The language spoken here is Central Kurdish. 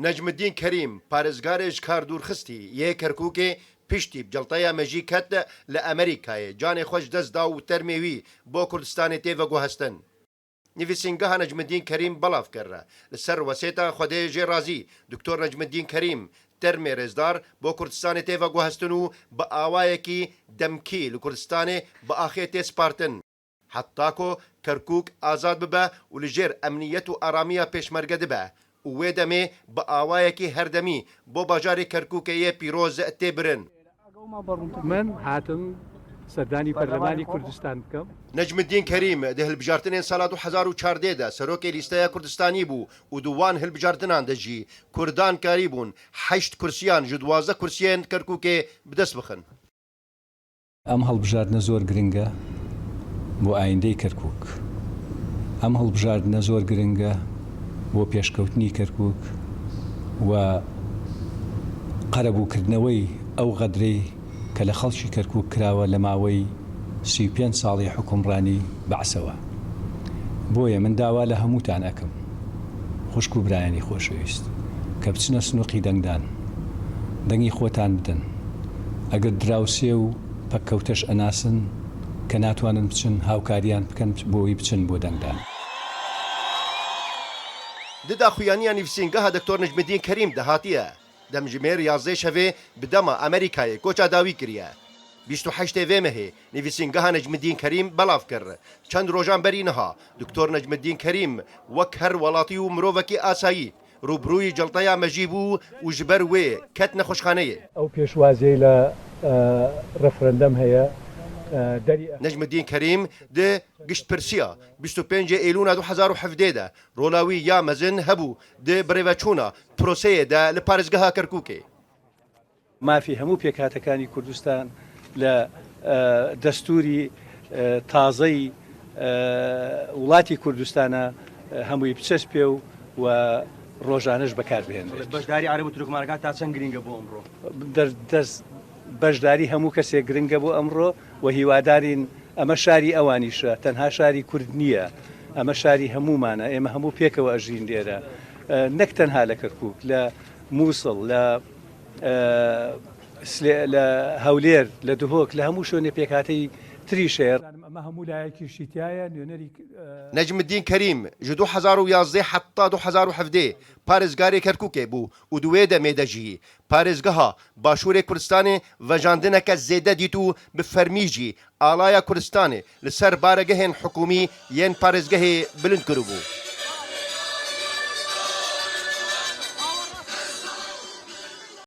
نەجمدین کەریم، پارێزگارێ ji kar dûrxistî yê Kerkûkê piştî bi celteya mejî ket li Amerîkayê canê xwe ji dest da û termê wî bo Kurdistanê tê veguhestin. Nivîsîngeha Necmidîn Kerîm belav kir. Li ser wesêta Xwedê jê razî Doktor Necmidîn Kerîm termê rêzdar bo Kurdistanê tê veguhestin û bi awayekî demkî li Kurdistanê bi axê tê spartin. Heta ku Kerkûk azad bibe û li jêr emniyet û aramiya pêşmerge dibe û wê demê bi awayekî herdemî bo bajarê Kerkûkê yê pîroz tê birin. من هاتم سەردانی پەرلەمانی کوردستان بکەم. Necmiddîn Kerîm di hilbijartinên sala 2014 de serokê lîsteya Kurdistanî bû û di wan hilbijartinan de jî Kurdan karîbûn heşt kursiyan ji 12 kursiyên Kerkûkê bi dest bixin. ئەم هەڵبژاردنە زۆر گرنگە بۆ ئایندەی کەرکوک. ئەم هەڵبژاردنە زۆر گرنگە بۆ پێشکەوتنی کەرکوک و قەرەبووکردنەوەی ئەو غەدرەی کە لە خەڵکی کەرکوک کراوە لە ماوەی 35 ساڵی حوکمڕانی بەعسەوە. بۆیە من داوا لە هەمووتان ئەکەم خوشک و برایانی خۆشەویست کە بچنە سنوقی دەنگدان دەنگی خۆتان بدەن ئەگەر دراوسێ و پەککەوتەش ئەناسن کە ناتوانن بچن هاوکاریان بکەن بۆی بچن بۆ دەنگدان. Di daxuyaniya nivîsîngeha Doktor Necmedîn Kerîm de hatiye, Demjimêr yazdeh şevê bi dema Amerîkayê koça dawî kiriye. 28ê vê mehê nivîsîngeha Necmedîn Kerîm belav kir. Çend rojan berî niha Doktor Necmedîn Kerîm wek her welatî û mirovekî asayî rûbirûyî celteya mejî bû û ji ber wê ket nexweşxaneyê. ئەو پێشوازیەی لە ڕێفرەندەم هەیە دەری ئەخات. Necmedîn Kerîm di giştpirsiya 25 ê Êlûna 2017 de rola wî ya mezin hebû di birêveçûna proseyê de li parêzgeha Kerkûkê. مافی هەموو پێکهاتەکانی کوردستان لە دەستوری تازەی وڵاتی کوردستانە هەمووی بچەسپێ و و ڕۆژانەش بەکار بهێنرێت. بەشداری عەرەب و تورکمانەکان تا چەند گرینگە بۆ ئەمڕۆ؟ بەشداری هەموو کەسێک گرنگە بۆ ئەمڕۆ و هیوادارین ئەمە شاری ئەوانیشە، تەنها شاری کورد نییە، ئەمە شاری هەموومانە، ئێمە هەموو پێکەوە ئەژین لێرە، نەک تەنها لە کەرکووک، لە مووسڵ، لە لە هەولێر، لە دهۆک، لە هەموو شوێنێ پێکهاتەی تریش هەیە. نەجمدین کەریم ji 2011 heta 2017 parêzgarê Kerkûkê bû û di wê demê de jî parêzgeha Başûrê Kurdistanê vejandineke zêde dît û bi fermî jî alaya Kurdistanê li ser baregehên hikûmî yên parêzgehê bilind kiribû.